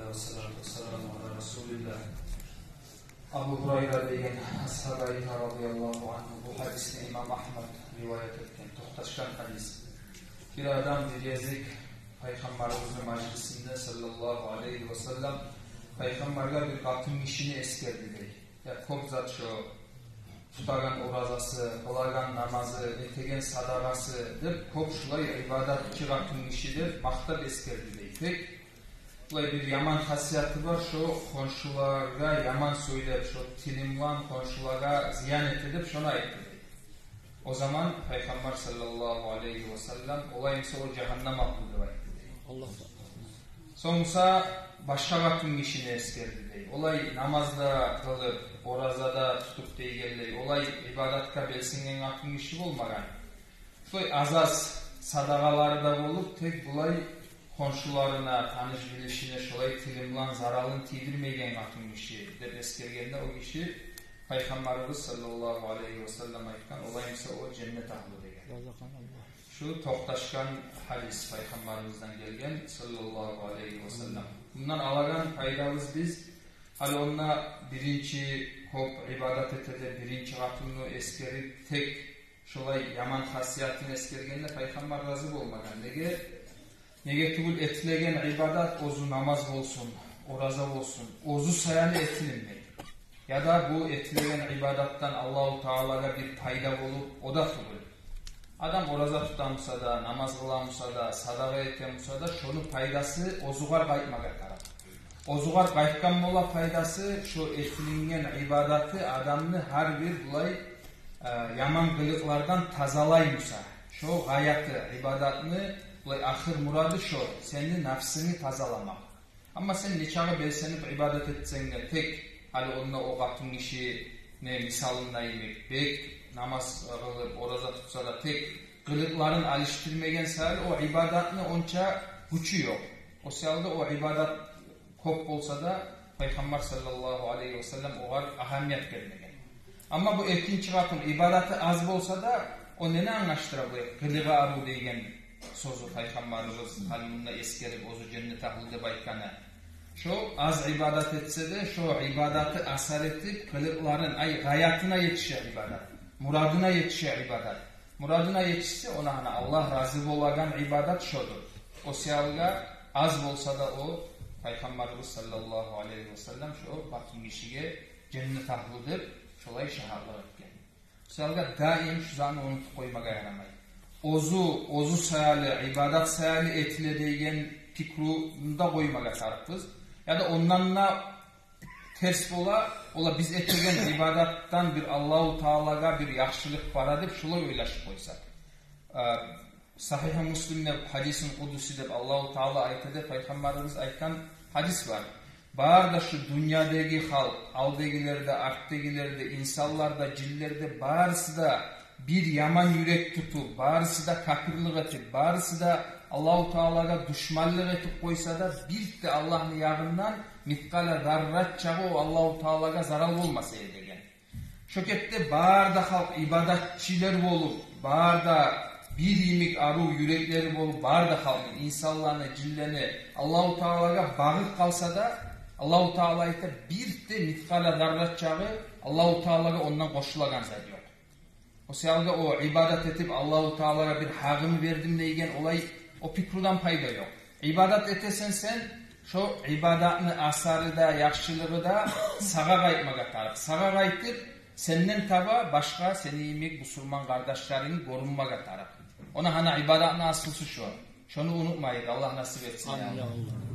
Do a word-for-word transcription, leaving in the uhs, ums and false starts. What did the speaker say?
Вассалату вассаламу аля расулиллагь. Абу Гьурайра деген асгьаб айта, радияллагьу аньгьу, бу гьадисни имам Агьмад риваят этген, токъташгъан гьадис. Бир адам бир гезик Пайхаммарыбызны мажлисинде, саллаллагьу алайгьи ва саллам, Пайхаммаргъа бир къатын гишини эсгерди дей. Я кёп зат, шо тутагъан оразасы, къылагъан намазы, этеген садагъасы деп, кёп шулай ибадатчы къатын гиши деп макътап эсгерди дей. Тек булай бир яман хасияты бар, шо хоншулагъа яман сёйлеп, шо тили булан хоншулагъа зиян эте деп, шону айтды дей. О заман Пайхаммар, саллаллагьу алайгьи ва саллам, олай буса, о жагьаннам агьлю деп айтды дей. Аллагь. Сонг буса башгъа къатын гишини эсгерди дей. Олай намаз да къылып, ораза да тутуп дегенлей, олай ибадатгъа белсенген къатын гиши болмагъан. Шолай аз-аз садагъалары да болуп, тек булай хоншуларына, таныш-билишине шолай тили булан заралын тийдирмейген къатын гиши деп эсгергенде, о гиши, Пайхаммарыбыз, саллаллагьу алайгьи ва саллам, айтгъан: «Олай буса, о женнет агьлю», — деген. Разакъаллагь. Шу токъташгъан гьадис Пайхаммарыбыздан гелген, саллаллагьу алайгьи ва саллам. Мундан алагъан пайдабыз биз, гьали онда биринчи кёп ибадат эте де, биринчи къатынны эсгерип, тек шолай яман хасиятын эсгергенде Пайхаммар рази болмагъан. Неге? Неге тюгюл этилеген ибадат, оьзю намаз болсун, ораза болсун, оьзю саялы этилинмей. Яда бу этилеген ибадатдан Аллагьу Таалагъа бир пайда болуп, о да тюгюл. Адам ораза тута буса да, намаз къыла буса да, садагъа эте буса да, шону пайдасы оьзюгер къайтмагъа тарыкъ. Оьзюгер къайтгъан бола пайдасы, шо этилинген ибадаты адамны гьар бир булай, э, яман къылыкълардан тазалай буса. Шо гъаяты, ибадатны булай ахыр мурады шо, сени напсынгны тазаламакъ. Амма сен нечакъы белсенип ибадат этсенг де, тек гьали онда о къатын гишини мисалында йимик, бек намаз къылып, ораза тутса да, тек къылыкъларын алышдырмагъан саялы, о ибадатны онча гючю ёкъ. О саялы да о ибадат кёп болса да, Пайхаммар, саллаллагьу алайгьи ва саллам, огъар агьамият бермеген. Амма бу экинчи къатын ибадаты аз болса да, о нени англашдыра бу? Къылыгъы арив деген сёзю Пайхаммарыбыз гьали мунда эсгерип, оьзю женнет агьлю деп айтгъаны. Шо аз ибадат этсе де, шо ибадаты асар этип, къылыкъларын, ай, гъаятына етише ибадат, мурадына етише ибадат. Мурадына етишсе, она гьана Аллагь рази болагъан ибадат шодур. О саялы аз болса да, о Пайхаммарыбыз, саллаллагьу алайгьи ва саллам, шо къатын гишиге женнет агьлю деп шолай шагьатлыкъ этген. О саялы даим шу затны унутуп къоймагъа ярамай. Оьзю, оьзю саялы, ибадат саялы этиле деген пикруну да къоймагъа тарыкъбыз. Яда ондан да терс бола, ола биз этеген ибадатдан бир Аллагьу Таалагъа бир яхшылыкъ бара деп шолай ойлашып къойса. Э, Сагьигьи Муслимде гьадисин къудуси деп Аллагьу Таала айта деп Пайхаммарыбыз айтгъан гьадис бар. Бары да шу дюньядагъы халкъ, алдагъылар да, артдагъылар да, инсанлар да, жинлер де, барысы да бир яман юрек тутуп, барысы да капирлик этип, барысы да Аллагьу Таалагъа душманлыкъ этип къойса да, бир де Аллагьны ягъындан мискъала зарра чакъы о Аллагьу Таалагъа зарал болмас эди деген. Шо кепде бары да халкъ ибадатчылар болуп, бары да бир йимик арив юреклери болуп, бары да халкъны, инсанланы, жинлени Аллагьу Таалагъа багъып къалса да, Аллагьу Таала айта, бир де мискъала зарра чакъы Аллагьу Таалагъа ондан къошулагъан зат ёкъ. О саялы о ибадат этип, Аллагьу Таалагъа бир гьакъын бердим деген олай о пикрудан пайда ёкъ. Ибадат этесен сен, шо ибадатны асары да, яхшылыгъы да сагъа къайтмагъа тарыкъ. Сагъа къайтып, сенден таба башгъа сени йимик бусурман къардашларынг гёрюнмеге тарыкъ. Она гьана ибадатны аслусу шо. Шону унутмайыкъ, Аллагь насип этсин, я Аллагь. Амин, я Аллагь.